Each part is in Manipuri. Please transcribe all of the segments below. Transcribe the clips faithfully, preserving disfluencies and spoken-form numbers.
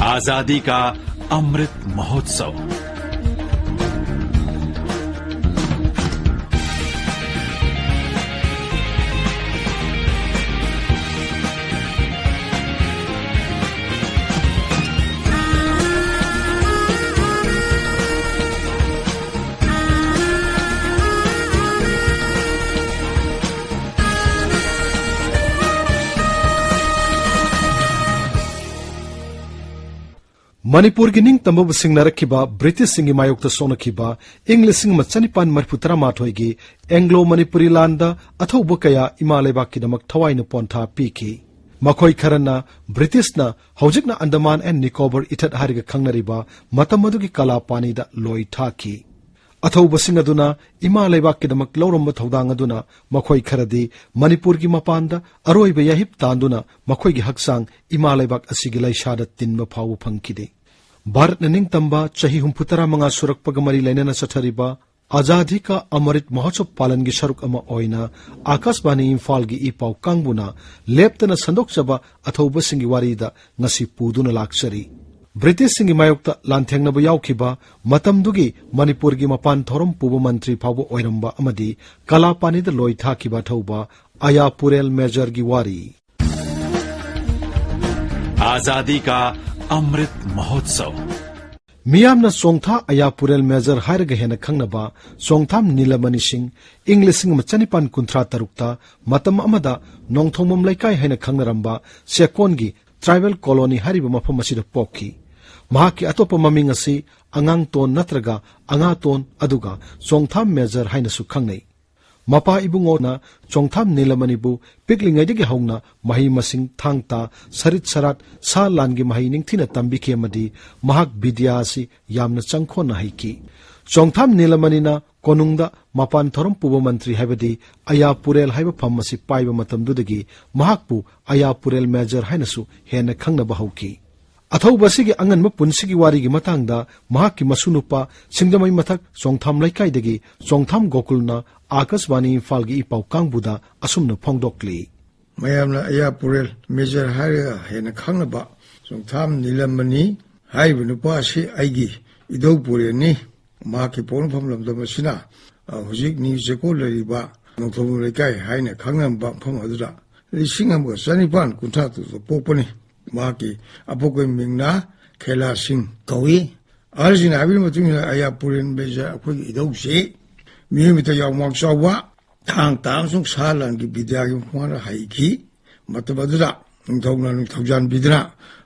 आजादी का अमृत महोत्सव। ꯃꯅꯤꯄꯨꯔꯒꯤ ꯅꯤꯡꯇꯝꯕꯕꯨ ꯁꯤꯡꯅꯔꯛꯈꯤꯕ ꯕ꯭ꯔꯤꯇꯤꯁꯁꯤꯡꯒꯤ ꯃꯥꯌꯣꯛꯇ ꯁꯣꯛꯅꯈꯤꯕ ꯏꯪ ꯂꯤꯁꯤꯡ ꯑꯃ ꯆꯅꯤꯄꯥꯟ ꯃꯔꯤꯐꯨ ꯇꯔꯥꯃꯥꯊꯣꯏꯒꯤ ꯑꯦꯡꯒ꯭ꯂꯣ ꯃꯅꯤꯄꯨꯔꯤ ꯂꯥꯟꯗ ꯑꯊꯧꯕ ꯀꯌꯥ ꯏꯃꯥ ꯂꯩꯕꯥꯛꯀꯤꯗꯃꯛ ꯊꯋꯥꯏꯅ ꯄꯣꯟꯊꯥ ꯄꯤꯈꯤ꯫ ꯃꯈꯣꯏ ꯈꯔꯅ ꯕ꯭ꯔꯤꯇꯤꯁꯅ ꯍꯧꯖꯤꯛꯅ ꯑꯟꯗꯃꯥꯟ ꯑꯦꯟ ꯅꯤꯀꯣꯕꯔ ꯏꯊꯠ ꯍꯥꯏꯔꯒ ꯈꯪꯅꯔꯤꯕ ꯃꯇꯝ ꯑꯗꯨꯒꯤ ꯀꯂꯥꯄꯥꯅꯤꯗ ꯂꯣꯏ ꯊꯥꯈꯤ꯫ ꯑꯊꯧꯕꯁꯤꯡ ꯑꯗꯨꯅ ꯏꯃꯥ ꯂꯩꯕꯥꯛꯀꯤꯗꯃꯛ ꯂꯧꯔꯝꯕ ꯊꯧꯗꯥꯡ ꯑꯗꯨꯅ ꯃꯈꯣꯏ ꯈꯔꯗꯤ ꯃꯅꯤꯄꯨꯔꯒꯤ ꯃꯄꯥꯟꯗ ꯑꯔꯣꯏꯕ ꯌꯥꯍꯤꯞ ꯇꯥꯟꯗꯨꯅ ꯃꯈꯣꯏꯒꯤ ꯍꯛꯆꯥꯡ ꯏꯃꯥ ꯂꯩꯕꯥꯛ ꯑꯁꯤꯒꯤ ꯂꯩꯁꯥꯗ ꯇꯤꯟꯕ ꯐꯥꯎꯕ ꯐꯪꯈꯤꯗꯦ꯫ ꯚꯥꯔꯠꯅ ꯅꯤꯡꯇꯝꯕ ꯆꯍꯤ ꯍꯨꯝꯐꯨ ꯇꯔꯥ ꯃꯉꯥ ꯁꯨꯔꯛꯄꯒ ꯃꯔꯤ ꯂꯩꯅꯅ ꯆꯠꯊꯔꯤꯕ ꯑꯖꯥꯗꯤ ꯀꯥ ꯑꯃꯔꯤꯠ ꯃꯍꯣꯠꯁꯕ ꯄꯥꯂꯟꯒꯤ ꯁꯔꯨꯛ ꯑꯃ ꯑꯣꯏꯅ ꯑꯥꯀꯥꯁꯕꯥꯅꯤ ꯏꯝꯐꯥꯜ ꯒꯤ ꯏ ꯄꯥꯎ ꯀꯥꯡꯕꯨꯅ ꯂꯦꯞꯇꯅ ꯁꯟꯗꯣꯛꯆꯕ ꯑꯊꯧꯕꯁꯤꯡꯒꯤ ꯋꯥꯔꯤꯗ ꯉꯁꯤ ꯄꯨꯗꯨꯅ ꯂꯥꯛꯆꯔꯤ꯫ ꯕ꯭ꯔꯤꯇꯤꯁꯁꯤꯡꯒꯤ ꯃꯥꯌꯣꯛꯇ ꯂꯥꯟꯊꯦꯡꯅꯕ ꯌꯥꯎꯈꯤꯕ ꯃꯇꯝꯗꯨꯒꯤ ꯃꯅꯤꯄꯨꯔꯒꯤ ꯃꯄꯥꯟ ꯊꯧꯔꯝ ꯄꯨꯕ ꯃꯟꯇ꯭ꯔꯤ ꯐꯥꯎꯕ ꯑꯣꯏꯔꯝꯕ ꯑꯃꯗꯤ ꯀꯂꯥꯄꯥꯅꯤꯗ ꯂꯣꯏ ꯊꯥꯈꯤꯕ ꯑꯊꯧꯕ ꯑꯌꯥꯄꯨꯔꯦꯜ ꯃꯦꯖꯔꯒꯤ ꯋꯥꯔꯤ꯫ आजादी का अमृत महोत्सव। ꯃꯤꯌꯥꯝꯅ ꯆꯣꯡꯊꯥ ꯑꯌꯥꯄꯨꯔꯦꯜ ꯃꯦꯖꯔ ꯍꯥꯏꯔꯒ ꯍꯦꯟꯅ ꯈꯪꯅꯕ ꯆꯣꯡꯊꯥꯝ ꯅꯤꯂꯃꯅꯤ ꯁꯤꯡ ꯏꯪ ꯂꯤꯁꯤꯡ ꯑꯃ ꯆꯅꯤꯄꯥꯟ ꯀꯨꯟꯊ꯭ꯔꯥ ꯇꯔꯨꯛꯇ ꯃꯇꯝ ꯑꯃꯗ ꯅꯣꯡꯊꯣꯡꯕꯝ ꯂꯩꯀꯥꯏ ꯍꯥꯏꯅ ꯈꯪꯅꯔꯝꯕ ꯆꯦꯛꯀꯣꯟꯒꯤ ꯇ꯭ꯔꯥꯏꯕꯦꯜ ꯀꯣꯂꯣꯅꯤ ꯍꯥꯏꯔꯤꯕ ꯃꯐꯝ ꯑꯁꯤꯗ ꯄꯣꯛꯈꯤ꯫ ꯃꯍꯥꯛꯀꯤ ꯑꯇꯣꯞꯄ ꯃꯃꯤꯡ ꯑꯁꯤ ꯑꯉꯥꯡꯇꯣꯟ ꯅꯠꯇ꯭ꯔꯒ ꯑꯉꯥꯇꯣꯟ, ꯑꯗꯨꯒ ꯆꯣꯡꯊꯥꯝ ꯃꯦꯖꯔ ꯍꯥꯏꯅꯁꯨ ꯈꯪꯅꯩ꯫ ꯃꯄꯥ ꯏꯕꯨꯡꯉꯣꯅ ꯆꯣꯡꯊꯥꯝ ꯅꯤꯂꯃꯅꯤꯕꯨ ꯄꯤꯛꯂꯤꯉꯩꯗꯒꯤ ꯍꯧꯅ ꯃꯍꯩ ꯃꯁꯤꯡ, ꯊꯥꯡ ꯇꯥ, ꯁꯔꯤꯠ ꯁꯔꯥꯠ, ꯁꯥ ꯂꯥꯟꯒꯤ ꯃꯍꯩ ꯅꯤꯡꯊꯤꯅ ꯇꯝꯕꯤꯈꯤ ꯑꯃꯗꯤ ꯃꯍꯥꯛ ꯕꯤꯗ꯭ꯌꯥ ꯑꯁꯤ ꯌꯥꯝꯅ ꯆꯪꯈꯣꯟꯅ ꯍꯩꯈꯤ꯫ ꯆꯣꯡꯊꯥꯝ ꯅꯤꯂꯃꯅꯤꯅ ꯀꯣꯅꯨꯡꯗ ꯃꯄꯥꯟ ꯊꯧꯔꯝ ꯄꯨꯕ ꯃꯟꯇ꯭ꯔꯤ ꯍꯥꯏꯕꯗꯤ ꯑꯌꯥ ꯄꯨꯔꯦꯜ ꯍꯥꯏꯕ ꯐꯝ ꯑꯁꯤ ꯄꯥꯏꯕ ꯃꯇꯝꯗꯨꯗꯒꯤ ꯃꯍꯥꯛꯄꯨ ꯑꯌꯥ ꯄꯨꯔꯦꯜ ꯃꯦꯖꯔ ꯍꯥꯏꯅꯁꯨ ꯍꯦꯟꯅ ꯈꯪꯅꯕ ꯍꯧꯈꯤ꯫ ꯑꯊꯧꯕ ꯑꯁꯤꯒꯤ ꯑꯉꯟꯕ ꯄꯨꯟꯁꯤꯒꯤ ꯋꯥꯔꯤꯒꯤ ꯃꯇꯥꯡꯗ ꯃꯍꯥꯛꯀꯤ ꯃꯁꯨ ꯅꯨꯄꯥ ꯁꯤꯡꯖꯃꯩ ꯃꯊꯛ ꯆꯣꯡꯊꯥꯝ ꯂꯩꯀꯥꯏꯗꯒꯤ ꯆꯣꯡꯊꯥꯝ ꯒꯣꯀꯨꯜꯅ ꯑꯥꯀꯥꯁꯕꯥꯅꯤ ꯏꯝꯐꯥꯜꯒꯤ ꯏ ꯄꯥꯎ ꯀꯥꯡꯕꯨꯗ ꯑꯁꯨꯝꯅ ꯐꯣꯡꯗꯣꯛꯂꯤ꯫ ꯃꯌꯥꯝꯅ ꯑꯌꯥ ꯄꯨꯔꯦꯜ ꯃꯦꯖꯔ ꯍꯥꯏꯔꯒ ꯍꯦꯟꯅ ꯈꯪꯅꯕ ꯆꯣꯡꯊꯥꯝ ꯅꯤꯂꯝꯕꯅꯤ꯫ ꯍꯥꯏꯔꯤꯕ ꯅꯨꯄꯥ ꯑꯁꯤ ꯑꯩꯒꯤ ꯏꯙꯧ ꯄꯨꯔꯦꯟꯅꯤ꯫ ꯃꯍꯥꯛꯀꯤ ꯄꯣꯛꯅꯐꯝ ꯂꯝꯗꯝ ꯑꯁꯤꯅ, ꯑ, ꯍꯧꯖꯤꯛ ꯅ꯭ꯌꯨ ꯆꯦꯀꯣꯜ ꯂꯩꯔꯤꯕ ꯅꯣꯡꯊꯣꯡꯕꯝ ꯂꯩꯀꯥꯏ ꯍꯥꯏꯅ ꯈꯪꯅꯕ ꯃꯐꯝ ꯑꯗꯨꯗ ꯂꯤꯁꯤꯡ ꯑꯃꯒ ꯆꯅꯤꯄꯥꯟ ꯀꯨꯟꯊ꯭ꯔꯥ ꯇꯔꯨꯛꯇ ꯄꯣꯛꯄꯅꯤ꯫ ꯃꯍꯥꯛꯀꯤ ꯑꯄꯣꯛꯄꯒꯤ ꯃꯤꯡꯅ ꯈꯦꯂꯥ ꯁꯤꯡ ꯀꯧꯏ꯫ ꯑꯍꯜꯁꯤꯡꯅ ꯍꯥꯏꯕꯤꯕ ꯃꯇꯨꯡ ꯏꯟꯅ ꯑꯌꯥ ꯄꯨꯔꯦꯟ ꯃꯦꯖꯔ ꯑꯩꯈꯣꯏꯒꯤ ꯏꯙꯧꯁꯤ ꯃꯤꯑꯣꯏ ꯃꯤꯇ ꯌꯥꯎꯃꯥꯛ ꯆꯥꯎꯕ, ꯊꯥꯡ ꯇꯥ ꯑꯃꯁꯨꯡ ꯁꯥ ꯂꯥꯟꯒꯤ ꯕꯤꯗ꯭ꯌꯥꯒꯤ ꯃꯈꯣꯡꯗ ꯍꯩꯈꯤ꯫ ꯃꯇꯝ ꯑꯗꯨꯗ ꯅꯤꯡꯊꯧꯅ ꯅꯤꯡꯊꯧꯖꯥꯟ ꯄꯤꯗꯨꯅ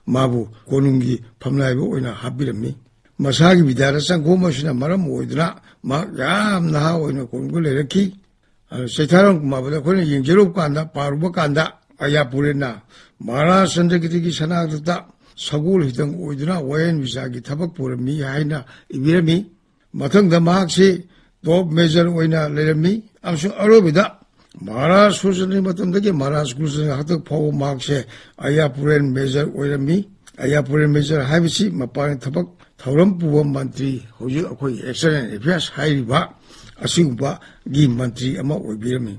ꯃꯥꯕꯨ ꯀꯣꯅꯨꯡꯒꯤ ꯐꯝꯅꯥꯏꯕ ꯑꯣꯏꯅ ꯍꯥꯞꯄꯤꯔꯝꯃꯤ꯫ ꯃꯁꯥꯒꯤ ꯕꯤꯗ꯭ꯌꯥꯗ ꯆꯪꯈꯣꯡ ꯑꯁꯤꯅ ꯃꯔꯝ ꯑꯣꯏꯗꯨꯅ ꯃꯍꯥꯛ ꯌꯥꯝ ꯅꯍꯥ ꯑꯣꯏꯅ ꯀꯣꯅꯨꯡꯗ ꯂꯩꯔꯛꯈꯤ꯫ ꯑꯗꯨ ꯆꯩꯊꯥꯔꯣꯟ ꯀꯨꯃꯥꯔꯕꯗ ꯑꯩꯈꯣꯏꯅ ꯌꯦꯡꯖꯔꯨꯕ ꯀꯥꯟꯗ, ꯄꯥꯔꯨꯕ ꯀꯥꯟꯗ, ꯑꯌꯥ ꯄꯨꯔꯦꯟꯅ ꯃꯍꯥꯔꯥꯖ ꯆꯟꯗ꯭ꯔꯀꯤꯇꯤꯒꯤ ꯁꯅꯥꯛꯇ ꯁꯒꯣꯜ ꯍꯤꯗꯪ ꯑꯣꯏꯗꯨꯅ ꯋꯥꯌꯦꯟ ꯕꯤꯆꯥꯔꯒꯤ ꯊꯕꯛ ꯄꯨꯔꯝꯃꯤ ꯍꯥꯏꯅ ꯏꯕꯤꯔꯝꯃꯤ꯫ ꯃꯊꯪꯗ ꯃꯍꯥꯛꯁꯤ ꯇꯣꯞ ꯃꯦꯖꯔ ꯑꯣꯏꯅ ꯂꯩꯔꯝꯃꯤ ꯑꯃꯁꯨꯡ ꯑꯔꯣꯏꯕꯗ ꯃꯍꯥꯔꯥꯖ ꯁꯨꯔꯆꯟꯗ꯭ꯔꯒꯤ ꯃꯇꯝꯗꯒꯤ ꯃꯍꯥꯔꯥꯖ ꯒꯨꯔꯨꯆꯟꯗ꯭ꯔ ꯍꯥꯛꯇꯛ ꯐꯥꯎꯕ ꯃꯍꯥꯛꯁꯦ ꯑꯌꯥ ꯄꯨꯔꯦꯟ ꯃꯦꯖꯔ ꯑꯣꯏꯔꯝꯃꯤ꯫ ꯑꯌꯥ ꯄꯨꯔꯦꯟ ꯃꯦꯖꯔ ꯍꯥꯏꯕꯁꯤ ꯃꯄꯥꯟꯒꯤ ꯊꯕꯛ ꯊꯧꯔꯝ ꯄꯨꯕ ꯃꯟꯇ꯭ꯔꯤ, ꯍꯧꯖꯤꯛ ꯑꯩꯈꯣꯏꯒꯤ ꯑꯦꯛꯁꯇꯔꯅꯦꯜ ꯑꯦꯐꯤꯌꯔꯁ ꯍꯥꯏꯔꯤꯕ, ꯑꯁꯤꯒꯨꯝꯕꯒꯤ ꯃꯟꯇ꯭ꯔꯤ ꯑꯃ ꯑꯣꯏꯕꯤꯔꯝꯃꯤ꯫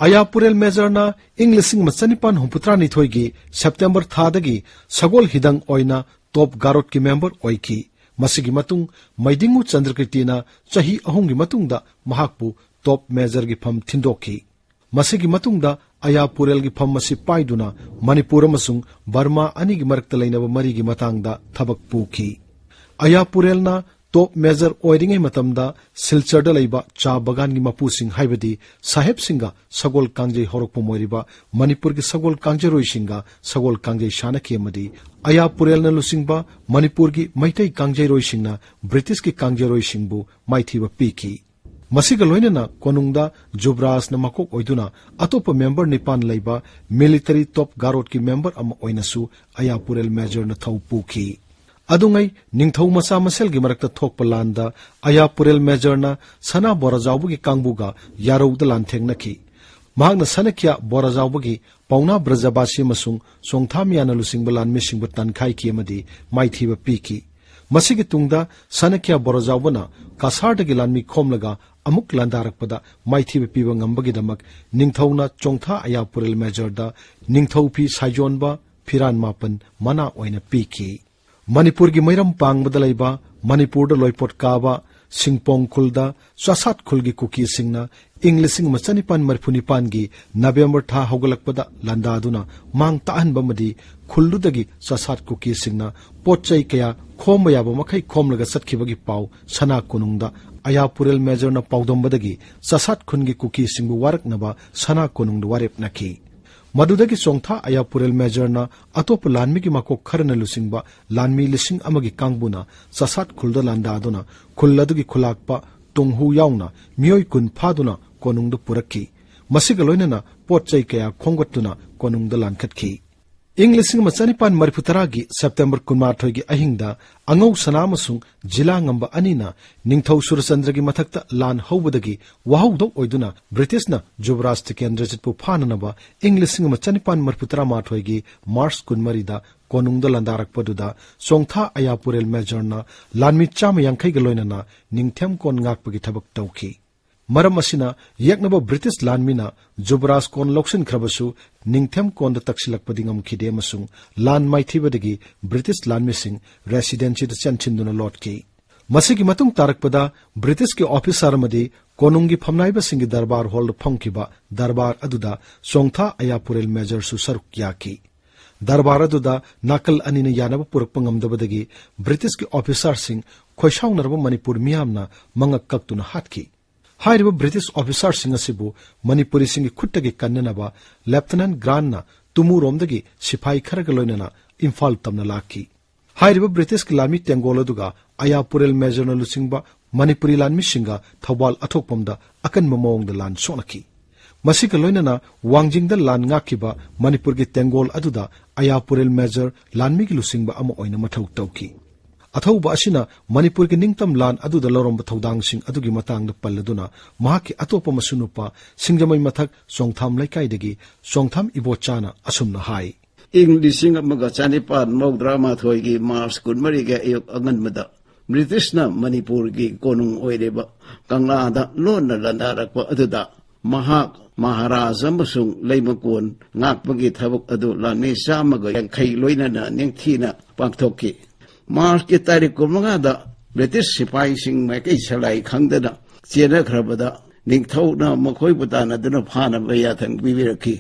ꯑꯌꯥ ꯄꯨꯔꯦꯜ ꯃꯦꯖꯔꯅ ꯏꯪ ꯂꯤꯁꯤꯡ ꯑꯃ ꯆꯅꯤꯄꯥꯟ ꯍꯨꯝꯐꯨꯇꯔꯥꯅꯤꯊꯣꯏꯒꯤ ꯁꯦꯞꯇꯦꯝꯕꯔ ꯊꯥꯗꯒꯤ ꯁꯒꯣꯜ ꯍꯤꯗꯪ ꯑꯣꯏꯅ ꯇꯣꯞ ꯒꯥꯔꯣꯠꯀꯤ ꯃꯦꯝꯕꯔ ꯑꯣꯏꯈꯤ꯫ ꯃꯁꯤꯒꯤ ꯃꯇꯨꯡ ꯃꯩꯗꯤꯡꯉꯨ ꯆꯟꯗ꯭ꯔꯀꯤꯔꯇꯤꯅ ꯆꯍꯤ ꯑꯍꯨꯝꯒꯤ ꯃꯇꯨꯡꯗ ꯃꯍꯥꯛꯄꯨ ꯇꯣꯞ ꯃꯦꯖꯔꯒꯤ ꯐꯝ ꯊꯤꯟꯗꯣꯛꯈꯤ꯫ ꯃꯁꯤꯒꯤ ꯃꯇꯨꯡꯗ ꯑꯌꯥ ꯄꯨꯔꯦꯜꯒꯤ ꯐꯝ ꯑꯁꯤ ꯄꯥꯏꯗꯨꯅ ꯃꯅꯤꯄꯨꯔ ꯑꯃꯁꯨꯡ ꯕꯔꯃꯥ ꯑꯅꯤꯒꯤ ꯃꯔꯛꯇ ꯂꯩꯅꯕ ꯃꯔꯤꯒꯤ ꯃꯇꯥꯡꯗ ꯊꯕꯛ ꯄꯨꯈꯤ꯫ ꯑꯌꯥ ꯄꯨꯔꯦꯜꯅ ꯇꯣꯞ ꯃꯦꯖꯔ ꯑꯣꯏꯔꯤꯉꯩ ꯃꯇꯝꯗ ꯁꯤꯜꯆꯔꯗ ꯂꯩꯕ ꯆꯥ ꯕꯒꯥꯟꯒꯤ ꯃꯄꯨꯁꯤꯡ, ꯍꯥꯏꯕꯗꯤ ꯁꯥꯍꯦꯕꯁꯤꯡꯒ ꯁꯒꯣꯜ ꯀꯥꯡꯖꯩ ꯍꯧꯔꯛꯐꯝ ꯑꯣꯏꯔꯤꯕ ꯃꯅꯤꯄꯨꯔꯒꯤ ꯁꯒꯣꯜ ꯀꯥꯡꯖꯩꯔꯣꯏꯁꯤꯡꯒ ꯁꯒꯣꯜ ꯀꯥꯡꯖꯩ ꯁꯥꯟꯅꯈꯤ ꯑꯃꯗꯤ ꯑꯌꯥ ꯄꯨꯔꯦꯜꯅ ꯂꯨꯆꯤꯡꯕ ꯃꯅꯤꯄꯨꯔꯒꯤ ꯃꯩꯇꯩ ꯀꯥꯡꯖꯩꯔꯣꯏꯁꯤꯡꯅ ꯕ꯭ꯔꯤꯇꯤꯁꯀꯤ ꯀꯥꯡꯖꯩꯔꯣꯏꯁꯤꯡꯕꯨ ꯃꯥꯏꯊꯤꯕ ꯄꯤꯈꯤ꯫ ꯃꯁꯤꯒ ꯂꯣꯏꯅꯅ ꯀꯣꯅꯨꯡꯗ ꯖꯨꯕꯔꯥꯖꯅ ꯃꯀꯣꯛ ꯑꯣꯏꯗꯨꯅ ꯑꯇꯣꯞꯄ ꯃꯦꯝꯕꯔ ꯅꯤꯄꯥꯟ ꯂꯩꯕ ꯃꯤꯂꯤꯇꯔꯤ ꯇꯣꯞ ꯒꯥꯔꯣꯠꯀꯤ ꯃꯦꯝꯕꯔ ꯑꯃ ꯑꯣꯏꯅꯁꯨ ꯑꯌꯥ ꯄꯨꯔꯦꯜ ꯃꯦꯖꯔꯅ ꯊꯧ ꯄꯨꯈꯤ꯫ ꯑꯗꯨꯉꯩ ꯅꯤꯡꯊꯧ ꯃꯆꯥ ꯃꯁꯦꯜꯒꯤ ꯃꯔꯛꯇ ꯊꯣꯛꯄ ꯂꯥꯟꯗ ꯑꯌꯥ ꯄꯨꯔꯦꯜ ꯃꯦꯖꯔꯅ ꯁꯅꯥ ꯕꯣꯔꯥꯖꯥꯎꯕꯒꯤ ꯀꯥꯡꯕꯨꯒ ꯌꯥꯔꯧꯗ ꯂꯥꯟꯊꯦꯡꯅꯈꯤ꯫ ꯃꯍꯥꯛꯅ ꯁꯅꯈ꯭ꯌꯥ ꯕꯣꯔꯥꯖꯥꯎꯕꯒꯤ ꯄꯥꯎꯅꯥ ꯕ꯭ꯔꯖꯕꯥꯁꯤ ꯑꯃꯁꯨꯡ ꯆꯣꯡꯊꯥꯃꯤꯌꯥꯅ ꯂꯨꯆꯤꯡꯕ ꯂꯥꯟꯃꯤꯁꯤꯡꯕꯨ ꯇꯥꯟꯈꯥꯏꯈꯤ ꯑꯃꯗꯤ ꯃꯥꯏꯊꯤꯕ ꯄꯤꯈꯤ꯫ ꯃꯁꯤꯒꯤ ꯇꯨꯡꯗ ꯁꯅꯈ꯭ꯌꯥ ꯕꯣꯔꯥꯖꯥꯎꯕꯅ ꯀꯁꯥꯔꯗꯒꯤ ꯂꯥꯟꯃꯤ ꯈꯣꯝꯂꯒ ꯑꯃꯨꯛ ꯂꯥꯟꯗꯥꯔꯛꯄꯗ ꯃꯥꯏꯊꯤꯕ ꯄꯤꯕ ꯉꯝꯕꯒꯤꯗꯃꯛ ꯅꯤꯡꯊꯧꯅ ꯆꯣꯡꯊꯥ ꯑꯌꯥ ꯄꯨꯔꯦꯜ ꯃꯦꯖꯔꯗ ꯅꯤꯡꯊꯧ ꯐꯤ ꯁꯥꯏꯖꯣꯟꯕ, ꯐꯤꯔꯥꯟ ꯃꯥꯄꯟ ꯃꯅꯥ ꯑꯣꯏꯅ ꯄꯤꯈꯤ꯫ ꯃꯅꯤꯄꯨꯔꯒꯤ ꯃꯩꯔꯝ ꯄꯥꯡꯕꯗ ꯂꯩꯕ, ꯃꯅꯤꯄꯨꯔꯗ ꯂꯣꯏꯄꯣꯠ ꯀꯥꯕ ꯁꯤꯡꯄꯣꯡ ꯈꯨꯜꯗ ꯆꯥꯁꯥꯠ ꯈꯨꯜꯒꯤ ꯀꯨꯀꯤꯁꯤꯡꯅ ꯏꯪ ꯂꯤꯁꯤꯡ ꯑꯃ ꯆꯅꯤꯄꯥꯟ ꯃꯔꯤꯐꯨ ꯅꯤꯄꯥꯟꯒꯤ ꯅꯕꯦꯝꯕꯔ ꯊꯥ ꯍꯧꯒꯠꯂꯛꯄꯗ ꯂꯥꯟꯗꯥꯗꯨꯅ ꯃꯥꯡ ꯇꯥꯛꯍꯟꯕ ꯑꯃꯗꯤ ꯈꯨꯜꯗꯨꯗꯒꯤ ꯆꯥꯁꯥꯠ ꯀꯨꯀꯤꯁꯤꯡꯅ ꯄꯣꯠ ꯆꯩ ꯀꯌꯥ ꯈꯣꯝꯕ ꯌꯥꯕ ꯃꯈꯩ ꯈꯣꯝꯂꯒ ꯆꯠꯈꯤꯕꯒꯤ ꯄꯥꯎ ꯁꯅꯥ ꯀꯣꯅꯨꯡꯗ ꯑꯌꯥꯄꯨꯔꯦꯜ ꯃꯦꯖꯔꯅ ꯄꯥꯎꯗꯝꯕꯗꯒꯤ ꯆꯥꯁꯥꯠ ꯈꯨꯟꯒꯤ ꯀꯨꯀꯤꯁꯤꯡꯕꯨ ꯋꯥꯔꯛꯅꯕ ꯁꯅꯥ ꯀꯣꯅꯨꯡꯗ ꯋꯥꯔꯦꯞꯅꯈꯤ꯫ ꯃꯗꯨꯗꯒꯤ ꯆꯣꯡꯊꯥ ꯑꯌꯥꯄꯨꯔꯦꯜ ꯃꯦꯖꯔꯅ ꯑꯇꯣꯞꯄ ꯂꯥꯟꯃꯤꯒꯤ ꯃꯀꯣꯛ ꯈꯔꯅ ꯂꯨꯆꯤꯡꯕ ꯂꯥꯟꯃꯤ ꯂꯤꯁꯤꯡ ꯑꯃꯒꯤ ꯀꯥꯡꯕꯨꯅ ꯆꯥꯁꯥꯠ ꯈꯨꯜꯗ ꯂꯥꯟꯗꯥꯗꯨꯅ ꯈꯨꯜ ꯑꯗꯨꯒꯤ ꯈꯨꯂꯥꯛꯄ ꯇꯣꯡꯍꯨ ꯌꯥꯎꯅ ꯃꯤꯑꯣꯏ ꯀꯨꯟ ꯐꯥꯗꯨꯅ ꯀꯣꯅꯨꯡꯗ ꯄꯨꯔꯛꯈꯤ꯫ ꯃꯁꯤꯒ ꯂꯣꯏꯅꯅ ꯄꯣꯠ ꯆꯩ ꯀꯌꯥ ꯈꯣꯝꯒꯠꯇꯨꯅ ꯀꯣꯅꯨꯡꯗ ꯂꯥꯟꯈꯠꯈꯤ꯫ ꯏꯪ ꯂꯤꯁꯤꯡ ꯑꯃ ꯆꯅꯤꯄꯥꯟ ꯃꯔꯤꯐꯨ ꯇꯔꯥꯒꯤ ꯁꯦꯞꯇꯦꯝꯕꯔ ꯀꯨꯟꯃꯥꯊꯣꯏꯒꯤ ꯑꯍꯤꯡꯗ ꯑꯉꯧ ꯁꯅꯥ ꯑꯃꯁꯨꯡ ꯖꯤꯂꯥ ꯉꯝꯕ ꯑꯅꯤꯅ ꯅꯤꯡꯊꯧ ꯁꯨꯔꯆꯟꯗ꯭ꯔꯒꯤ ꯃꯊꯛꯇ ꯂꯥꯟ ꯍꯧꯕꯗꯒꯤ ꯋꯥꯍꯧꯗꯧ ꯑꯣꯏꯗꯨꯅ ꯕ꯭ꯔꯤꯇꯤꯁꯅ ꯖꯨꯕꯔꯥꯖ ꯇꯤꯀꯦꯟꯗ꯭ꯔꯖꯤꯠꯄꯨ ꯐꯥꯅꯅꯕ ꯏꯪ ꯂꯤꯁꯤꯡ ꯑꯃ ꯆꯅꯤꯄꯥꯟ ꯃꯔꯤꯐꯨ ꯇꯔꯥꯃꯥꯊꯣꯏꯒꯤ ꯃꯥꯔꯆ ꯀꯨꯟꯃꯔꯤꯗ ꯀꯣꯅꯨꯡꯗ ꯂꯥꯟꯗꯥꯔꯛꯄꯗꯨꯗ ꯆꯣꯡꯊꯥ ꯑꯌꯥꯄꯨꯔꯦꯜ ꯃꯦꯖꯔꯅ ꯂꯥꯟꯃꯤ ꯆꯥꯝꯃ ꯌꯥꯡꯈꯩꯒ ꯂꯣꯏꯅꯅ ꯅꯤꯡꯊꯦꯝꯀꯣꯟ ꯉꯥꯛꯄꯒꯤ ꯊꯕꯛ ꯇꯧꯈꯤ꯫ ꯃꯔꯝ ꯑꯁꯤꯅ ꯌꯦꯛꯅꯕ ꯕ꯭ꯔꯤꯇꯤꯁ ꯂꯥꯟꯃꯤꯅ ꯖꯨꯕꯔꯥꯖ ꯀꯣꯟ ꯂꯧꯁꯤꯟꯈ꯭ꯔꯕꯁꯨ ꯅꯤꯡꯊꯦꯝ ꯀꯣꯟꯗ ꯇꯛꯁꯤꯜꯂꯛꯄꯗꯤ ꯉꯝꯈꯤꯗꯦ ꯑꯃꯁꯨꯡ ꯂꯥꯟ ꯃꯥꯏꯊꯤꯕꯗꯒꯤ ꯕ꯭ꯔꯤꯇꯤꯁ ꯂꯥꯟꯃꯤꯁꯤꯡ ꯔꯦꯁꯤꯗꯦꯟꯁꯤꯗ ꯆꯦꯟꯁꯤꯟꯗꯨꯅ ꯂꯣꯠꯈꯤ꯫ ꯃꯁꯤꯒꯤ ꯃꯇꯨꯡ ꯇꯥꯔꯛꯄꯗ ꯕ꯭ꯔꯤꯇꯤꯁꯀꯤ ꯑꯣꯐꯤꯁꯥꯔ ꯑꯃꯗꯤ ꯀꯣꯅꯨꯡꯒꯤ ꯐꯝꯅꯥꯏꯕꯁꯤꯡꯒꯤ ꯗꯔꯕꯥꯔ ꯍꯣꯜꯗ ꯐꯝꯈꯤꯕ ꯗꯔꯕꯥꯔ ꯑꯗꯨꯗ ꯆꯣꯡꯊꯥ ꯑꯌꯥꯄꯨꯔꯦꯜ ꯃꯦꯖꯔꯁꯨ ꯁꯔꯨꯛ ꯌꯥꯈꯤ꯫ ꯗꯔꯕꯥꯔ ꯑꯗꯨꯗ ꯅꯥꯀꯜ ꯑꯅꯤꯅ ꯌꯥꯅꯕ ꯄꯨꯔꯛꯄ ꯉꯝꯗꯕꯗꯒꯤ ꯕ꯭ꯔꯤꯇꯤꯁꯀꯤ ꯑꯣꯐꯤꯁꯥꯔꯁꯤꯡ ꯈꯣꯏꯁꯥꯎꯅꯔꯕ ꯃꯅꯤꯄꯨꯔ ꯃꯤꯌꯥꯝꯅ ꯃꯉꯛ ꯀꯛꯇꯨꯅ ꯍꯥꯠꯈꯤ꯫ ꯍꯥꯏꯔꯤꯕ ꯕ꯭ꯔꯤꯇꯤꯁ ꯑꯣꯐꯤꯁꯥꯔꯁꯤꯡ ꯑꯁꯤꯕꯨ ꯃꯅꯤꯄꯨꯔꯤꯁꯤꯡꯒꯤ ꯈꯨꯠꯇꯒꯤ ꯀꯟꯅꯅꯕ ꯂꯦꯐꯇꯤꯅꯦꯟꯠ ꯒ꯭ꯔꯥꯟꯠꯅ ꯇꯨꯃꯨꯔꯣꯝꯗꯒꯤ ꯁꯤꯐꯥꯏ ꯈꯔꯒ ꯂꯣꯏꯅꯅ ꯏꯝꯐꯥꯜ ꯇꯝꯅ ꯂꯥꯛꯈꯤ꯫ ꯍꯥꯏꯔꯤꯕ ꯕ꯭ꯔꯤꯇꯤꯁꯀꯤ ꯂꯥꯟꯃꯤ ꯇꯦꯡꯒꯣꯜ ꯑꯗꯨꯒ ꯑꯌꯥꯄꯨꯔꯦꯜ ꯃꯦꯖꯔꯅ ꯂꯨꯆꯤꯡꯕ ꯃꯅꯤꯄꯨꯔꯤ ꯂꯥꯟꯃꯤꯁꯤꯡꯒ ꯊꯧꯕꯥꯜ ꯑꯊꯣꯛꯄꯝꯗ ꯑꯀꯟꯕ ꯃꯑꯣꯡꯗ ꯂꯥꯟ ꯁꯣꯛꯅꯈꯤ꯫ ꯃꯁꯤꯒ ꯂꯣꯏꯅꯅ ꯋꯥꯡꯖꯤꯡꯗ ꯂꯥꯟ ꯉꯥꯛꯈꯤꯕ ꯃꯅꯤꯄꯨꯔꯒꯤ ꯇꯦꯡꯒꯣꯜ ꯑꯗꯨꯗ ꯑꯌꯥꯄꯨꯔꯦꯜ ꯃꯦꯖꯔ ꯂꯥꯟꯃꯤꯒꯤ ꯂꯨꯆꯤꯡꯕ ꯑꯃ ꯑꯣꯏꯅ ꯃꯊꯧ ꯇꯧꯈꯤ꯫ ꯑꯊꯧꯕ ꯑꯁꯤꯅ ꯃꯅꯤꯄꯨꯔꯒꯤ ꯅꯤꯡꯇꯝ ꯂꯥꯟ ꯑꯗꯨꯗ ꯂꯧꯔꯝꯕ ꯊꯧꯗꯥꯡꯁꯤꯡ ꯑꯗꯨꯒꯤ ꯃꯇꯥꯡꯗ ꯄꯜꯂꯗꯨꯅ ꯃꯍꯥꯛꯀꯤ ꯑꯇꯣꯞꯄ ꯃꯁꯨ ꯅꯨꯄꯥ ꯁꯤꯡꯖꯃꯩ ꯃꯊꯛ ꯆꯣꯡꯊꯥꯝ ꯂꯩꯀꯥꯏꯗꯒꯤ ꯆꯣꯡꯊꯥꯝ ꯏꯕꯣꯆꯥꯅ ꯑꯁꯨꯝꯅ ꯍꯥꯏ꯫ ꯏꯪ ꯂꯤꯁꯤꯡ ꯑꯃꯒ ꯆꯅꯤꯄꯥꯟ ꯃꯧꯗ꯭ꯔꯥ ꯃꯥꯊꯣꯏꯒꯤ ꯃꯥꯔꯆ ꯀꯨꯟꯃꯔꯤꯒꯤ ꯑꯌꯨꯛ ꯑꯉꯟꯕꯗ ꯕ꯭ꯔꯤꯇꯤꯁꯅ ꯃꯅꯤꯄꯨꯔꯒꯤ ꯀꯣꯅꯨꯡ ꯑꯣꯏꯔꯤꯕ ꯀꯪꯂꯥꯗ ꯂꯣꯟꯅ ꯂꯥꯟꯗꯥꯔꯛꯄ ꯑꯗꯨꯗ ꯃꯍꯥꯛ ꯃꯍꯥꯔꯥꯖ ꯑꯃꯁꯨꯡ ꯂꯩꯃꯀꯣꯟ ꯉꯥꯛꯄꯒꯤ ꯊꯕꯛ ꯑꯗꯨ ꯂꯥꯟꯃꯤ ꯆꯥꯝꯃꯒ ꯌꯥꯡꯈꯩ ꯂꯣꯏꯅꯅ ꯅꯤꯡꯊꯤꯅ ꯄꯥꯡꯊꯣꯛꯈꯤ꯫ ꯃꯥꯔꯆꯀꯤ ꯇꯥꯔꯤꯛ ꯀꯨꯟꯃꯉꯥꯗ ꯕ꯭ꯔꯤꯇꯤꯁ ꯁꯤꯄꯥꯍꯤꯁꯤꯡ ꯃꯥꯏꯀꯩ ꯁꯂꯥꯏ ꯈꯪꯗꯅ ꯆꯦꯟꯅꯈ꯭ꯔꯕꯗ ꯅꯤꯡꯊꯧꯅ ꯃꯈꯣꯏꯕꯨ ꯇꯥꯟꯅꯗꯨꯅ ꯐꯥꯅꯕ ꯌꯥꯊꯪ ꯄꯤꯕꯤꯔꯛꯈꯤ꯫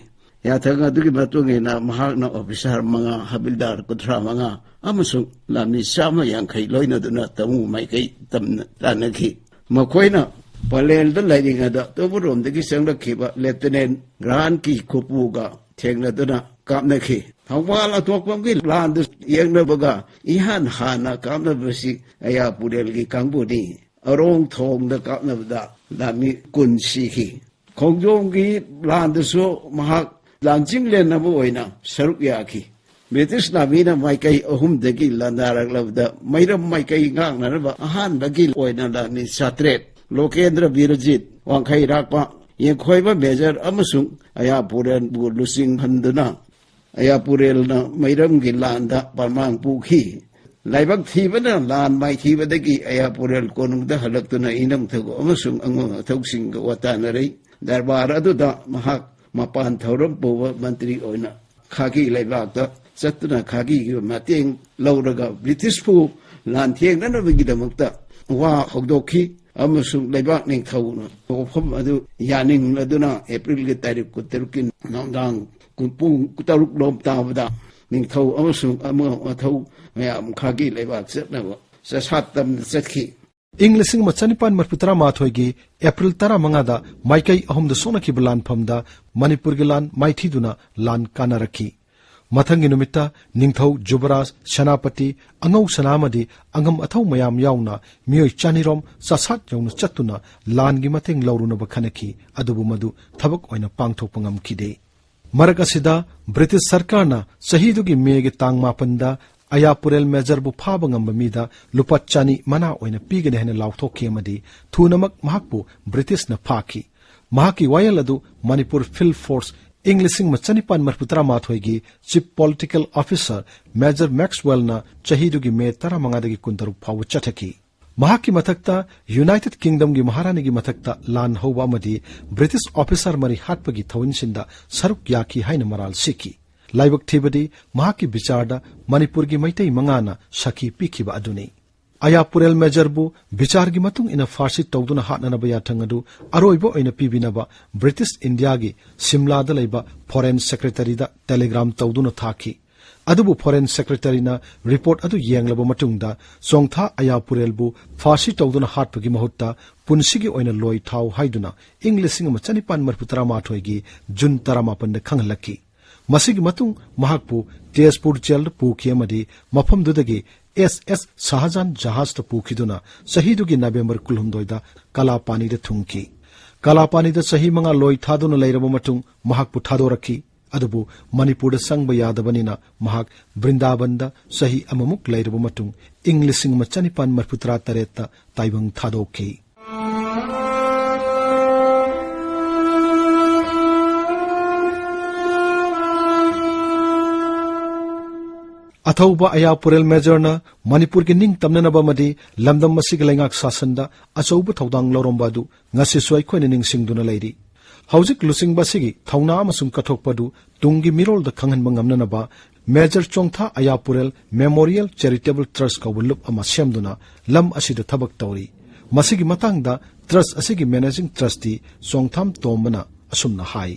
ꯌꯥꯊꯪ ꯑꯗꯨꯒꯤ ꯃꯇꯨꯡ ꯏꯟꯅ ꯃꯍꯥꯛꯅ ꯑꯣꯐꯤꯁꯥꯔ ꯃꯉꯥ, ꯍꯕꯤꯜꯗꯥꯔ ꯀꯨꯟꯊ꯭ꯔꯥ ꯃꯉꯥ ꯑꯃꯁꯨꯡ ꯂꯥꯟꯃꯤ ꯆꯥꯝꯃ ꯌꯥꯡꯈꯩ ꯂꯣꯏꯅꯗꯨꯅ ꯇꯃꯨ ꯃꯥꯏꯀꯩ ꯇꯝꯅ ꯇꯥꯟꯅꯈꯤ꯫ ꯃꯈꯣꯏꯅ ꯄꯂꯦꯜꯗ ꯂꯩꯔꯤꯉꯩꯗ ꯇꯣꯕꯨꯔꯣꯝꯗꯒꯤ ꯆꯪꯂꯛꯈꯤꯕ ꯂꯦꯐꯇꯤꯅꯦꯟ ꯒ꯭ꯔꯥꯟꯀꯤ ꯈꯨꯄꯨꯒ ꯊꯦꯡꯅꯗꯨꯅ ꯀꯥꯞꯅꯈꯤ꯫ ꯊꯧꯕꯥꯜ ꯑꯊꯣꯛꯄꯝꯒꯤ ꯂꯥꯟꯗꯨ ꯌꯦꯡꯅꯕꯒ ꯏꯍꯥꯟ ꯍꯥꯟꯅ ꯀꯥꯞꯅꯕꯁꯤ ꯑꯌꯥꯄꯨꯔꯦꯜꯒꯤ ꯀꯥꯡꯕꯨꯅꯤ꯫ ꯑꯔꯣꯡ ꯊꯣꯡꯗ ꯀꯥꯞꯅꯕꯗ ꯂꯥꯟꯃꯤ ꯀꯨꯟ ꯁꯤꯈꯤ꯫ ꯈꯣꯡꯖꯣꯝꯒꯤ ꯂꯥꯟꯗꯁꯨ ꯃꯍꯥꯛ ꯂꯥꯟꯆꯤꯡ ꯂꯦꯟꯅꯕ ꯑꯣꯏꯅ ꯁꯔꯨꯛ ꯌꯥꯈꯤ꯫ ꯕ꯭ꯔꯤꯇꯤꯁ ꯂꯥꯟꯃꯤꯅ ꯃꯥꯏꯀꯩ ꯑꯍꯨꯝꯗꯒꯤ ꯂꯥꯟꯗꯥꯔꯛꯂꯕꯗ ꯃꯩꯔꯝ ꯃꯥꯏꯀꯩ ꯉꯥꯛꯅꯅꯕ ꯑꯍꯥꯟꯕꯒꯤ ꯑꯣꯏꯅ ꯂꯥꯟꯃꯤ ꯆꯥꯇ꯭ꯔꯦꯠ, ꯂꯣꯀꯦꯟꯗ꯭ꯔ ꯕꯤꯔꯖꯤꯠ, ꯋꯥꯡꯈꯩꯔꯥꯛꯄ, ꯌꯦꯡꯈꯣꯏꯕ ꯃꯦꯖꯔ ꯑꯃꯁꯨꯡ ꯑꯌꯥꯄꯨꯔꯦꯜꯕꯨ ꯂꯨꯆꯤꯡꯍꯟꯗꯨꯅ ꯑꯌꯥꯄꯨꯔꯦꯜꯅ ꯃꯩꯔꯝꯒꯤ ꯂꯥꯟꯗ ꯄꯔꯃꯥꯡ ꯄꯨꯈꯤ꯫ ꯂꯥꯏꯕꯛ ꯊꯤꯕꯅ ꯂꯥꯟ ꯃꯥꯏꯊꯤꯕꯗꯒꯤ ꯑꯌꯥꯄꯨꯔꯦꯜ ꯀꯣꯅꯨꯡꯗ ꯍꯜꯂꯛꯇꯨꯅ ꯏꯅꯝꯊꯧ ꯑꯃꯁꯨꯡ ꯑꯉꯥꯡ ꯑꯊꯧꯁꯤꯡꯒ ꯋꯥꯇꯥꯅꯔꯩ꯫ ꯗꯔꯕꯥꯔ ꯑꯗꯨꯗ ꯃꯍꯥꯛ ꯃꯄꯥꯟ ꯊꯧꯔꯝ ꯄꯨꯕ ꯃꯟꯇ꯭ꯔꯤ ꯑꯣꯏꯅ ꯈꯥꯀꯤ ꯂꯩꯕꯥꯛꯇ ꯆꯠꯇꯨꯅ ꯈꯥꯀꯤꯒꯤ ꯃꯇꯦꯡ ꯂꯧꯔꯒ ꯕ꯭ꯔꯤꯇꯤꯁꯄꯨ ꯂꯥꯟꯊꯦꯡꯅꯅꯕꯒꯤꯗꯃꯛꯇ ꯋꯥ ꯍꯧꯗꯣꯛꯈꯤ ꯑꯃꯁꯨꯡ ꯂꯩꯕꯥꯛ ꯅꯤꯡꯊꯧꯅ ꯋꯥꯐꯝ ꯑꯗꯨ ꯌꯥꯅꯤꯡꯂꯗꯨꯅ ꯑꯦꯄ꯭ꯔꯤꯜꯒꯤ ꯇꯥꯔꯤꯛ ꯀꯨꯟꯇꯔꯨꯛꯀꯤ ꯅꯨꯡꯗꯥꯡ ꯄꯨꯡ ꯇꯔꯨꯛ ꯂꯣꯝ ꯇꯥꯕꯗ ꯅꯤꯡꯊꯧ ꯑꯃꯁꯨꯡ ꯑꯃ ꯃꯊꯧ ꯃꯌꯥꯝ ꯈꯥꯀꯤ ꯂꯩꯕꯥꯛ ꯆꯠꯅꯕ ꯆꯠꯁꯥꯠ ꯇꯝꯅ ꯆꯠꯈꯤ꯫ ꯏꯪ ꯂꯤꯁꯤꯡ ꯑꯃ ꯆꯅꯤꯄꯥꯟ ꯃꯔꯤꯐꯨ ꯇꯔꯥꯃꯥꯊꯣꯏꯒꯤ ꯑꯦꯄ꯭ꯔꯤꯜ ꯇꯔꯥꯃꯉꯥꯗ ꯃꯥꯏꯀꯩ ꯑꯍꯨꯝꯗ ꯁꯣꯛꯅꯈꯤꯕ ꯂꯥꯟꯐꯝꯗ ꯃꯅꯤꯄꯨꯔꯒꯤ ꯂꯥꯟ ꯃꯥꯏꯊꯤꯗꯨꯅ ꯂꯥꯟ ꯀꯥꯟꯅꯔꯛꯈꯤ꯫ ꯃꯊꯪꯒꯤ ꯅꯨꯃꯤꯠꯇ ꯅꯤꯡꯊꯧ ꯖꯨꯕꯔꯥꯖ, ꯁꯦꯅꯥꯄꯇꯤ, ꯑꯉꯧ ꯁꯅꯥ ꯑꯃꯗꯤ ꯑꯉꯝ ꯑꯊꯧ ꯃꯌꯥꯝ ꯌꯥꯎꯅ ꯃꯤꯑꯣꯏ ꯆꯅꯤꯔꯣꯝ ꯆꯥꯁꯥꯠ ꯌꯧꯅ ꯆꯠꯇꯨꯅ ꯂꯥꯟꯒꯤ ꯃꯇꯦꯡ ꯂꯧꯔꯨꯅꯕ ꯈꯟꯅꯈꯤ꯫ ꯑꯗꯨꯕꯨ ꯃꯗꯨ ꯊꯕꯛ ꯑꯣꯏꯅ ꯄꯥꯡꯊꯣꯛꯄ ꯉꯝꯈꯤꯗꯦ꯫ ꯃꯔꯛ ꯑꯁꯤꯗ ꯕ꯭ꯔꯤꯇꯤꯁ ꯁꯔꯀꯥꯔꯅ ꯆꯍꯤꯗꯨꯒꯤ ꯃꯦꯒꯤ ꯇꯥꯡ ꯃꯥꯄꯟꯗ ꯑꯌꯥꯄꯨꯔꯦꯜ ꯃꯦꯖꯔꯕꯨ ꯐꯥꯕ ꯉꯝꯕ ꯃꯤꯗ ꯂꯨꯄꯥ ꯆꯅꯤ ꯃꯅꯥ ꯑꯣꯏꯅ ꯄꯤꯒꯅꯤ ꯍꯥꯏꯅ ꯂꯥꯎꯊꯣꯛꯈꯤ ꯑꯃꯗꯤ ꯊꯨꯅꯃꯛ ꯃꯍꯥꯛꯄꯨ ꯕ꯭ꯔꯤꯇꯤꯁꯅ ꯐꯥꯈꯤ꯫ ꯃꯍꯥꯛꯀꯤ ꯋꯥꯌꯦꯜ ꯑꯗꯨ ꯃꯅꯤꯄꯨꯔ ꯐꯤꯜꯗ ꯐꯣꯔꯁ ꯏꯪ ꯂꯤꯁꯤꯡ ꯑꯃ ꯆꯅꯤꯄꯥꯟ ꯃꯔꯤꯐꯨ ꯇꯔꯥꯃꯥꯊꯣꯏꯒꯤ ꯆꯤꯐ ꯄꯣꯂꯤꯇꯤꯀꯦꯜ ꯑꯣꯐꯤꯁꯥꯔ ꯃꯦꯖꯔ ꯃꯦꯛꯁꯋꯦꯜꯅ ꯆꯍꯤꯗꯨꯒꯤ ꯃꯦ ꯇꯔꯥꯃꯉꯥꯗꯒꯤ ꯀꯨꯟꯇꯔꯨꯛ ꯐꯥꯎꯕ ꯆꯠꯊꯈꯤ꯫ ꯃꯍꯥꯛꯀꯤ ꯃꯊꯛꯇ ꯌꯨꯅꯥꯏꯇꯦꯗ ꯀꯤꯡꯗꯝꯒꯤ ꯃꯍꯥꯔꯥꯅꯤꯒꯤ ꯃꯊꯛꯇ ꯂꯥꯟ ꯍꯧꯕ ꯑꯃꯗꯤ ꯕ꯭ꯔꯤꯇꯤꯁ ꯑꯣꯐꯤꯁꯥꯔ ꯃꯔꯤ ꯍꯥꯠꯄꯒꯤ ꯊꯧꯑꯣꯡꯁꯤꯡꯗ ꯁꯔꯨꯛ ꯌꯥꯈꯤ ꯍꯥꯏꯅ ꯃꯔꯥꯜ ꯁꯤꯈꯤ꯫ ꯂꯥꯏꯕꯛ ꯊꯤꯕꯗꯤ ꯃꯍꯥꯛꯀꯤ ꯕꯤꯆꯥꯔꯗ ꯃꯅꯤꯄꯨꯔꯒꯤ ꯃꯩꯇꯩ ꯃꯉꯥꯅ ꯁꯥꯈꯤ ꯄꯤꯈꯤꯕ ꯑꯗꯨꯅꯤ꯫ ꯑꯌꯥꯄꯨꯔꯦꯜ ꯃꯦꯖꯔꯕꯨ ꯕꯤꯆꯥꯔꯒꯤ ꯃꯇꯨꯡ ꯏꯟꯅ ꯐꯥꯔꯁꯤ ꯇꯧꯗꯨꯅ ꯍꯥꯠꯅꯅꯕ ꯌꯥꯊꯪ ꯑꯗꯨ ꯑꯔꯣꯏꯕ ꯑꯣꯏꯅ ꯄꯤꯕꯤꯅꯕ ꯕ꯭ꯔꯤꯇꯤꯁ ꯏꯟꯗꯤꯌꯥꯒꯤ ꯁꯤꯝꯂꯥꯗ ꯂꯩꯕ ꯐꯣꯔꯦꯟ ꯁꯦꯀ꯭ꯔꯦꯇꯔꯤꯗ ꯇꯦꯂꯤꯒ꯭ꯔꯥꯝ ꯇꯧꯗꯨꯅ ꯊꯥꯈꯤ꯫ ꯑꯗꯨꯕꯨ ꯐꯣꯔꯦꯟ ꯁꯦꯀ꯭ꯔꯦꯇꯔꯤꯅ ꯔꯤꯄꯣꯔꯠ ꯑꯗꯨ ꯌꯦꯡꯂꯕ ꯃꯇꯨꯡꯗ ꯆꯣꯡꯊꯥ ꯑꯌꯥꯄꯨꯔꯦꯜꯕꯨ ꯐꯥꯔꯁꯤ ꯇꯧꯗꯨꯅ ꯍꯥꯠꯄꯒꯤ ꯃꯍꯨꯠꯇ ꯄꯨꯟꯁꯤꯒꯤ ꯑꯣꯏꯅ ꯂꯣꯏ ꯊꯥꯎ ꯍꯥꯏꯗꯨꯅ ꯏꯪ ꯂꯤꯁꯤꯡ ꯑꯃ ꯆꯅꯤꯄꯥꯟ ꯃꯔꯤꯐꯨ ꯇꯔꯥꯃꯥꯊꯣꯏꯒꯤ ꯖꯨꯟ ꯇꯔꯥꯃꯥꯄꯟꯗ ꯈꯪꯍꯜꯂꯛꯈꯤ꯫ ꯃꯁꯤꯒꯤ ꯃꯇꯨꯡ ꯃꯍꯥꯛꯄꯨ ꯇꯦꯖꯄꯨꯔ ꯖꯦꯜꯗ ꯄꯨꯈꯤ ꯑꯃꯗꯤ ꯃꯐꯝꯗꯨꯗꯒꯤ ꯑꯦꯁ ꯑꯦꯁ ꯁꯍꯥꯖꯥꯟ ꯖꯍꯥꯖꯇ ꯄꯨꯈꯤꯗꯨꯅ ꯆꯍꯤꯗꯨꯒꯤ ꯅꯕꯦꯝꯕꯔ ꯀꯨꯟꯍꯨꯝꯗꯣꯏꯗ ꯀꯂꯥꯄꯥꯅꯤꯗ ꯊꯨꯡꯈꯤ꯫ ꯀꯂꯥꯄꯥꯅꯤꯗ ꯆꯍꯤ ꯃꯉꯥ ꯂꯣꯏ ꯊꯥꯗꯨꯅ ꯂꯩꯔꯕ ꯃꯇꯨꯡ ꯃꯍꯥꯛꯄꯨ ꯊꯥꯗꯣꯔꯛꯈꯤ꯫ ꯑꯗꯨꯕꯨ ꯃꯅꯤꯄꯨꯔꯗ ꯆꯪꯕ ꯌꯥꯗꯕꯅꯤꯅ ꯃꯍꯥꯛ ꯕ꯭ꯔꯤꯟꯗꯥꯕꯟꯗ ꯆꯍꯤ ꯑꯃꯃꯨꯛ ꯂꯩꯔꯕ ꯃꯇꯨꯡ ꯏꯪ ꯂꯤꯁꯤꯡ ꯑꯃ ꯆꯅꯤꯄꯥꯟ ꯃꯔꯤꯐꯨ ꯇꯔꯥ ꯇꯔꯦꯠꯇ ꯇꯥꯏꯕꯪ ꯊꯥꯗꯣꯛꯈꯤ꯫ ꯑꯊꯧꯕ ꯑꯌꯥꯄꯨꯔꯦꯜ ꯃꯦꯖꯔꯅ ꯃꯅꯤꯄꯨꯔꯒꯤ ꯅꯤꯡꯇꯝꯅꯅꯕ ꯑꯃꯗꯤ ꯂꯝꯗꯝ ꯑꯁꯤꯒꯤ ꯂꯩꯉꯥꯛ ꯁꯥꯁꯟꯗ ꯑꯆꯧꯕ ꯊꯧꯗꯥꯡ ꯂꯧꯔꯝꯕ ꯑꯗꯨ ꯉꯁꯤꯁꯨ ꯑꯩꯈꯣꯏꯅ ꯅꯤꯡꯁꯤꯡꯗꯨꯅ ꯂꯩꯔꯤ꯫ ꯍꯧꯖꯤꯛ ꯂꯨꯆꯤꯡꯕ ꯑꯁꯤꯒꯤ ꯊꯧꯅꯥ ꯑꯃꯁꯨꯡ ꯀꯠꯊꯣꯛꯄ ꯑꯗꯨ ꯇꯨꯡꯒꯤ ꯃꯤꯔꯣꯜꯗ ꯈꯪꯍꯟꯕ ꯉꯝꯅꯅꯕ ꯃꯦꯖꯔ ꯆꯣꯡꯊꯥ ꯑꯌꯥꯄꯨꯔꯦꯜ ꯃꯦꯃꯣꯔꯤꯌꯦꯜ ꯆꯦꯔꯤꯇꯦꯕꯜ ꯇ꯭ꯔꯁ ꯀꯧꯕ ꯂꯨꯞ ꯑꯃ ꯁꯦꯝꯗꯨꯅ ꯂꯝ ꯑꯁꯤꯗ ꯊꯕꯛ ꯇꯧꯔꯤ꯫ ꯃꯁꯤꯒꯤ ꯃꯇꯥꯡꯗ ꯇ꯭ꯔꯁ ꯑꯁꯤꯒꯤ ꯃꯦꯅꯦꯖꯤꯡ ꯇ꯭ꯔꯁꯇꯤ ꯆꯣꯡꯊꯥꯝ ꯇꯣꯝꯕꯅ ꯑꯁꯨꯝꯅ ꯍꯥꯏ꯫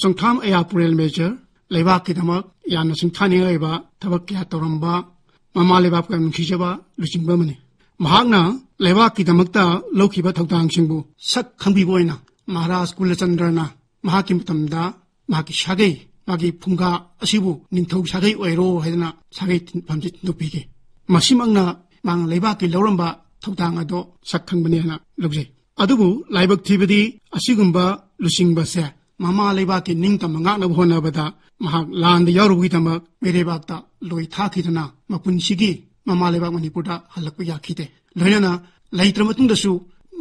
ꯆꯣꯡꯊꯥꯝ ꯑꯌꯥꯄꯨꯔꯦꯜ ꯃꯦꯖꯔ ꯂꯩꯕꯥꯛꯀꯤꯗꯃꯛ ꯌꯥꯝꯅ ꯁꯤꯡꯊꯥꯅꯤꯡꯉꯥꯏ ꯑꯣꯏꯕ ꯊꯕꯛ ꯀꯌꯥ ꯇꯧꯔꯝꯕ, ꯃꯃꯥ ꯂꯩꯕꯥꯛꯄꯨ ꯌꯥꯝ ꯅꯨꯡꯁꯤꯖꯕ ꯂꯨꯆꯤꯡꯕ ꯑꯃꯅꯤ꯫ ꯃꯍꯥꯛꯅ ꯂꯩꯕꯥꯛꯀꯤꯗꯃꯛꯇ ꯂꯧꯈꯤꯕ ꯊꯧꯗꯥꯡꯁꯤꯡꯕꯨ ꯁꯛ ꯈꯪꯕꯤꯕ ꯑꯣꯏꯅ ꯃꯍꯥꯔꯥꯖ ꯀꯨꯂꯆꯟꯗ꯭ꯔꯅ ꯃꯍꯥꯛꯀꯤ ꯃꯇꯝꯗ ꯃꯍꯥꯛꯀꯤ ꯁꯥꯒꯩ, ꯃꯥꯒꯤ ꯐꯨꯡꯒꯥ ꯑꯁꯤꯕꯨ ꯅꯤꯡꯊꯧ ꯁꯥꯒꯩ ꯑꯣꯏꯔꯣ ꯍꯥꯏꯗꯅ ꯁꯥꯒꯩ ꯊꯝꯆꯦꯠ ꯊꯤꯟꯗꯣꯛꯄꯤꯈꯤ꯫ ꯃꯁꯤꯃꯛꯅ ꯃꯍꯥꯛꯅ ꯂꯩꯕꯥꯛꯀꯤ ꯂꯧꯔꯝꯕ ꯊꯧꯗꯥꯡ ꯑꯗꯣ ꯁꯛ ꯈꯪꯕꯅꯤ ꯍꯥꯏꯅ ꯂꯧꯖꯩ꯫ ꯑꯗꯨꯕꯨ ꯂꯥꯏꯕꯛ ꯊꯤꯕꯗꯤ ꯑꯁꯤꯒꯨꯝꯕ ꯂꯨꯆꯤꯡꯕꯁꯦ ꯃꯃꯥ ꯂꯩꯕꯥꯛꯀꯤ ꯅꯤꯡꯇꯝꯕ ꯉꯥꯛꯅꯕ ꯍꯣꯠꯅꯕꯗ ꯃꯍꯥꯛ ꯂꯥꯟꯗ ꯌꯥꯎꯔꯨꯕꯒꯤꯗꯃꯛ ꯃꯤꯔꯩꯕꯥꯛꯇ ꯂꯣꯏ ꯊꯥꯈꯤꯗꯨꯅ ꯃꯄꯨꯟꯁꯤꯒꯤ ꯃꯃꯥ ꯂꯩꯕꯥꯛ ꯃꯅꯤꯄꯨꯔꯗ ꯍꯜꯂꯛꯄ ꯌꯥꯈꯤꯗꯦ꯫ ꯂꯣꯏꯅꯅ ꯂꯩꯇ꯭ꯔ ꯃꯇꯨꯡꯗꯁꯨ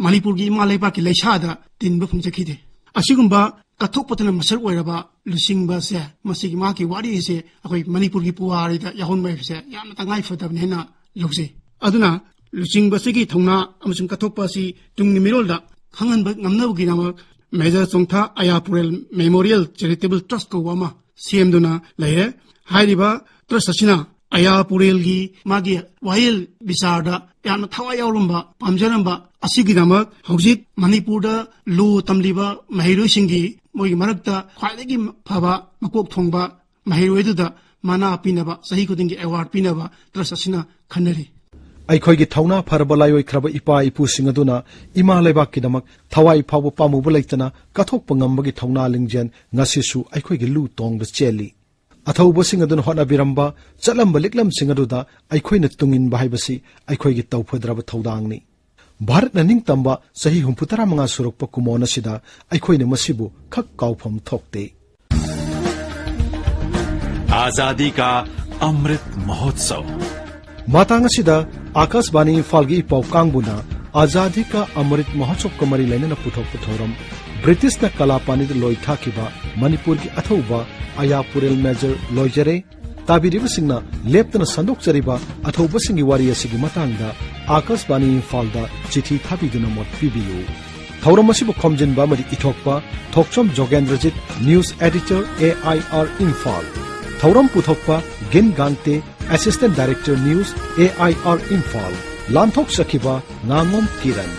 ꯃꯅꯤꯄꯨꯔꯒꯤ ꯏꯃꯥ ꯂꯩꯕꯥꯛꯀꯤ ꯂꯩꯁꯥꯗ ꯇꯤꯟꯕ ꯐꯪꯖꯈꯤꯗꯦ꯫ ꯑꯁꯤꯒꯨꯝꯕ ꯀꯠꯊꯣꯛꯄꯇꯅ ꯃꯁꯛ ꯑꯣꯏꯔꯕ ꯂꯨꯆꯤꯡꯕꯁꯦ, ꯃꯁꯤꯒꯤ ꯃꯍꯥꯛꯀꯤ ꯋꯥꯔꯤ ꯑꯁꯦ ꯑꯩꯈꯣꯏ ꯃꯅꯤꯄꯨꯔꯒꯤ ꯄꯨꯋꯥꯔꯤꯗ ꯌꯥꯎꯍꯟꯕ ꯍꯥꯏꯕꯁꯦ ꯌꯥꯝꯅ ꯇꯉꯥꯏ ꯐꯗꯕꯅꯤ ꯍꯥꯏꯅ ꯂꯧꯖꯩ꯫ ꯑꯗꯨꯅ ꯂꯨꯆꯤꯡꯕ ꯑꯁꯤꯒꯤ ꯊꯧꯅꯥ ꯑꯃꯁꯨꯡ ꯀꯠꯊꯣꯛꯄ ꯑꯁꯤ ꯇꯨꯡꯒꯤ ꯃꯤꯔꯣꯜꯗ ꯈꯪꯍꯟꯕ ꯉꯝꯅꯕꯒꯤꯗꯃꯛ ꯃꯦꯖꯔ ꯆꯣꯡꯊꯥ ꯑꯌꯥ ꯄꯨꯔꯦꯜ ꯃꯦꯃꯣꯔꯤꯌꯦꯜ ꯆꯦꯔꯤꯇꯦꯕꯜ ꯇ꯭ꯔꯁ ꯀꯧꯕ ꯑꯃ ꯁꯦꯝꯗꯨꯅ ꯂꯩꯔꯦ꯫ ꯍꯥꯏꯔꯤꯕ ꯇ꯭ꯔꯁ ꯑꯁꯤꯅ ꯑꯌꯥ ꯄꯨꯔꯦꯜꯒꯤ ꯃꯥꯒꯤ ꯋꯥꯌꯦꯜ ꯕꯤꯆꯥꯔꯗ ꯌꯥꯝꯅ ꯊꯋꯥꯏ ꯌꯥꯎꯔꯝꯕ, ꯄꯥꯝꯖꯔꯝꯕ ꯑꯁꯤꯒꯤꯗꯃꯛ ꯍꯧꯖꯤꯛ ꯃꯅꯤꯄꯨꯔꯗ ꯂꯣ ꯇꯝꯂꯤꯕ ꯃꯍꯩꯔꯣꯏꯁꯤꯡꯒꯤ ꯃꯣꯏꯒꯤ ꯃꯔꯛꯇ ꯈ꯭ꯋꯥꯏꯗꯒꯤ ꯐꯕ ꯃꯀꯣꯛ ꯊꯣꯡꯕ ꯃꯍꯩꯔꯣꯏꯗꯨꯗ ꯃꯅꯥ ꯄꯤꯅꯕ, ꯆꯍꯤ ꯈꯨꯗꯤꯡꯒꯤ ꯑꯦꯋꯥꯔꯗ ꯄꯤꯅꯕ ꯇ꯭ꯔꯁ ꯑꯁꯤꯅ ꯈꯟꯅꯔꯤ꯫ ꯑꯩꯈꯣꯏꯒꯤ ꯊꯧꯅꯥ ꯐꯔꯕ ꯂꯥꯏꯑꯣꯏꯈ꯭ꯔꯕ ꯏꯄꯥ ꯏꯄꯨꯁꯤꯡ ꯑꯗꯨꯅ ꯏꯃꯥ ꯂꯩꯕꯥꯛꯀꯤꯗꯃꯛ ꯊꯋꯥꯏ ꯐꯥꯎꯕ ꯄꯥꯝꯃꯨꯕ ꯂꯩꯇꯅ ꯀꯠꯊꯣꯛꯄ ꯉꯝꯕꯒꯤ ꯊꯧꯅꯥ ꯂꯤꯡꯖꯦꯜ ꯉꯁꯤꯁꯨ ꯑꯩꯈꯣꯏꯒꯤ ꯂꯨ ꯇꯣꯡꯕ ꯆꯦꯜꯂꯤ꯫ ꯑꯊꯧꯕꯁꯤꯡ ꯑꯗꯨꯅ ꯍꯣꯠꯅꯕꯤꯔꯝꯕ, ꯆꯠꯂꯝꯕ ꯂꯤꯛꯂꯝꯁꯤꯡ ꯑꯗꯨꯗ ꯑꯩꯈꯣꯏꯅ ꯇꯨꯡꯏꯟꯕ ꯍꯥꯏꯕꯁꯤ ꯑꯩꯈꯣꯏꯒꯤ ꯇꯧꯐꯗ꯭ꯔꯕ ꯊꯧꯗꯥꯡꯅꯤ꯫ ꯚꯥꯔꯠꯅ ꯅꯤꯡꯇꯝꯕ ꯆꯍꯤ ꯍꯨꯝꯐꯨ ꯇꯔꯥ ꯃꯉꯥ ꯁꯨꯔꯛꯄ ꯀꯨꯝꯑꯣꯟ ꯑꯁꯤꯗ ꯑꯩꯈꯣꯏꯅ ꯃꯁꯤꯕꯨ ꯈꯛ ꯀꯥꯎꯐꯝ ꯊꯣꯛꯇꯦ꯫ आजादी का अमृत महोत्सव। ꯃꯇꯥꯡ ꯑꯁꯤꯗ ꯑꯥꯀꯥꯁꯕꯥꯅꯤ ꯏꯝꯐꯥꯜꯒꯤ ꯏꯄꯥꯎ ꯀꯥꯡꯕꯨꯅ ꯑꯖꯥꯗꯤ ꯀꯥ ꯑꯃ꯭ꯔꯤꯠ ꯃꯍꯣꯠꯁꯕꯀ ꯃꯔꯤ ꯂꯩꯅꯅ ꯄꯨꯊꯣꯛꯄ ꯊꯧꯔꯝ, ꯕ꯭ꯔꯤꯇꯤꯁꯅ ꯀꯂꯥꯄꯥꯅꯤꯗ ꯂꯣꯏ ꯊꯥꯈꯤꯕ ꯃꯅꯤꯄꯨꯔꯒꯤ ꯑꯊꯧꯕ ꯑꯌꯥ ꯄꯨꯔꯦꯜ ꯃꯦꯖꯔ ꯂꯣꯏꯖꯔꯦ꯫ ꯇꯥꯕꯤꯔꯤꯕꯁꯤꯡꯅ ꯂꯦꯞꯇꯅ ꯁꯟꯗꯣꯛꯆꯔꯤꯕ ꯑꯊꯧꯕꯁꯤꯡꯒꯤ ꯋꯥꯔꯤ ꯑꯁꯤꯒꯤ ꯃꯇꯥꯡꯗ ꯑꯥꯀꯥꯁꯕꯥꯅꯤ ꯏꯝꯐꯥꯜꯗ ꯆꯤꯊꯤ ꯊꯥꯕꯤꯗꯨꯅ ꯃꯣꯠ ꯄꯤꯕꯤꯌꯨ꯫ ꯊꯧꯔꯝ ꯑꯁꯤꯕꯨ ꯈꯣꯝꯖꯤꯟꯕ ꯑꯃꯗꯤ ꯏꯊꯣꯛꯄ ꯊꯣꯛꯆꯣꯝ ꯖꯣꯒꯦꯟꯗ꯭ꯔꯖꯤꯠ, news editor, A I R Imphal. ꯊꯧꯔꯝ ꯄꯨꯊꯣꯛꯄ ꯒꯤꯟ ꯒꯥꯡꯇꯦ, assistant director news, A I R Imphal. ꯂꯥꯟꯊꯣꯛꯆꯈꯤꯕ ꯉꯥꯉꯣꯝ Kiran.